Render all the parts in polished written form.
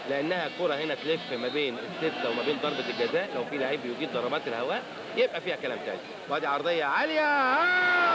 لانها كره هنا تلف ما بين الستة وما بين ضربه الجزاء. لو في لعيب بيجيد ضربات الهواء يبقى فيها كلام تاني. وادي عرضية عالية،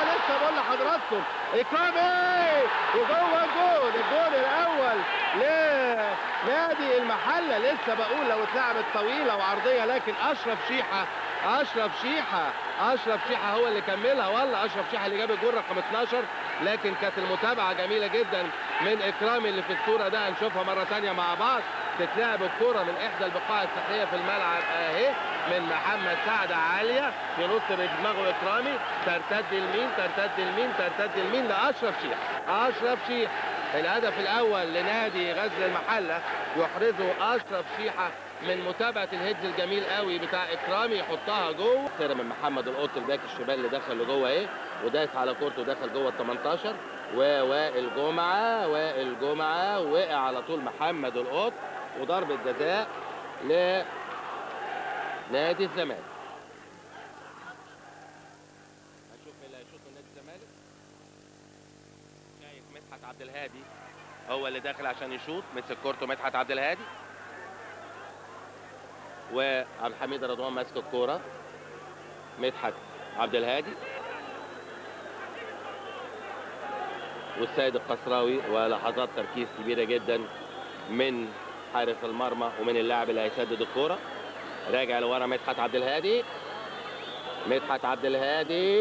لسه بقول لحضراتكم اكرامي وجوه الجون، الجون الاول لنادي المحلة. لسه بقول لو اتلعبت طويلة وعرضيه، لكن اشرف شيحه، اشرف شيحه، اشرف شيحه هو اللي كملها. والله اشرف شيحه اللي جاب الجول رقم 12، لكن كانت المتابعة جميلة جدا من اكرامي اللي في الصورة ده. هنشوفها مرة ثانية مع بعض. تتلعب الكره من احدى البقاع الساحلية في الملعب اهي من محمد سعد، عالية ينط بدماغه اكرامي، ترتد لمين؟ ترتد لمين؟ ترتد لمين؟ لاشرف شيحه. اشرف شيحه الهدف الاول لنادي غزل المحلة يحرزه اشرف شيحه من متابعه الهيدز الجميل قوي بتاع اكرامي، يحطها جوه. من محمد القط الباك الشمال اللي دخل لجوه اهي وداس على كورته ودخل جوه ال 18. ووائل جمعه، وائل جمعه وقع على طول محمد القط، وضربه جزاء لنادي الزمالك. هنشوف مين اللي هيشوط من نادي الزمالك. شايف مدحت عبد الهادي هو اللي داخل عشان يشوط، مسك كورته مدحت عبد الهادي، وعبد الحميد رضوان ماسك الكورة. مدحت عبد الهادي والسيد القصراوي، ولحظات تركيز كبيرة جدا من حارس المرمى ومن اللاعب اللي هيسدد الكورة. راجع لورا مدحت عبد الهادي، مدحت عبد الهادي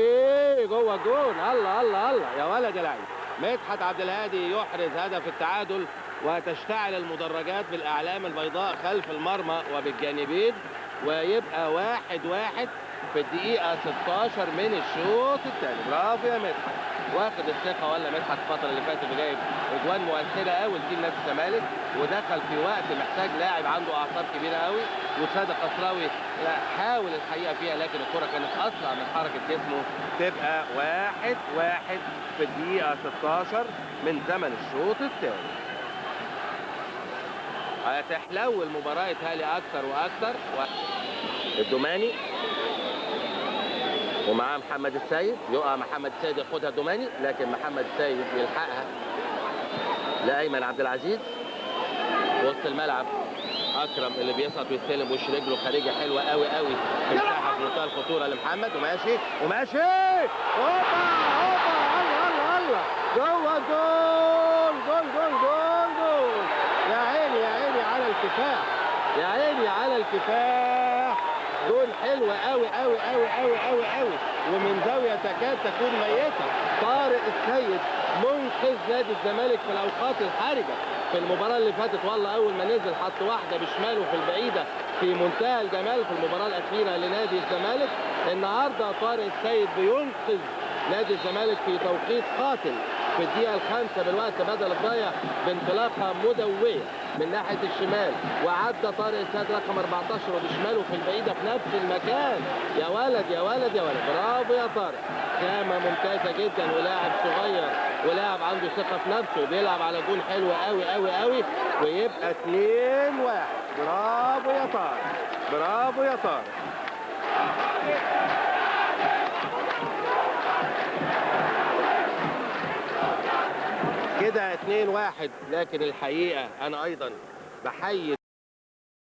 جوه الجون. الله الله الله يا ولد يا لعيب. مدحت عبد الهادي يحرز هدف التعادل، وتشتعل المدرجات بالاعلام البيضاء خلف المرمى وبالجانبين، ويبقى 1-1 في الدقيقة 16 من الشوط الثاني. برافو يا مدحت، واخد الثقة ولا مدحت الفترة اللي فاتت وجايب اجوان مؤثرة قوي لتيم نادي الزمالك، ودخل في وقت محتاج لاعب عنده اعصاب كبيرة قوي. وسادة قصراوي حاول الحقيقة فيها، لكن الكرة كانت اسرع من حركة جسمه. تبقى 1-1 في الدقيقة 16 من زمن الشوط الثاني. هتحلو المباراة يتهيألي أكثر وأكثر. الدوماني ومعاه محمد السيد، يقع محمد السيد ياخدها الدوماني، لكن محمد السيد يلحقها لأيمن عبد العزيز. وسط الملعب أكرم اللي بيسقط ويستلم وش رجله خارجي حلوة قوي قوي في مساحة في منتهى الخطورة لمحمد، وماشي وماشي، هوبا هوبا، الله الله الله، جوه جول جول جول جول جول. يا عيني يا عيني على الكفاح، يا عيني على الكفاح. جول حلو قوي قوي قوي قوي قوي قوي، ومن زاوية تكاد تكون ميته. طارق السيد منقذ نادي الزمالك في الاوقات الحرجة في المباراة اللي فاتت. والله اول ما نزل حط واحدة بشماله في البعيدة في منتهى الجمال في المباراة الاخيرة لنادي الزمالك. النهارده طارق السيد بينقذ نادي الزمالك في توقيت قاتل في الدقيقة الخامسة بالوقت بدل الضايع بانطلاقه مدويه من ناحية الشمال، وعدى طارق السيد رقم 14 وبشماله في البعيدة في نفس المكان. يا ولد يا ولد يا ولد، برافو يا طارق، خامة ممتازة جدا، ولاعب صغير ولاعب عنده ثقة في نفسه وبيلعب على جون حلو قوي قوي قوي، ويبقى 2-1. برافو يا طارق، برافو يا طارق. كده 2-1. لكن الحقيقة أنا أيضا بحيي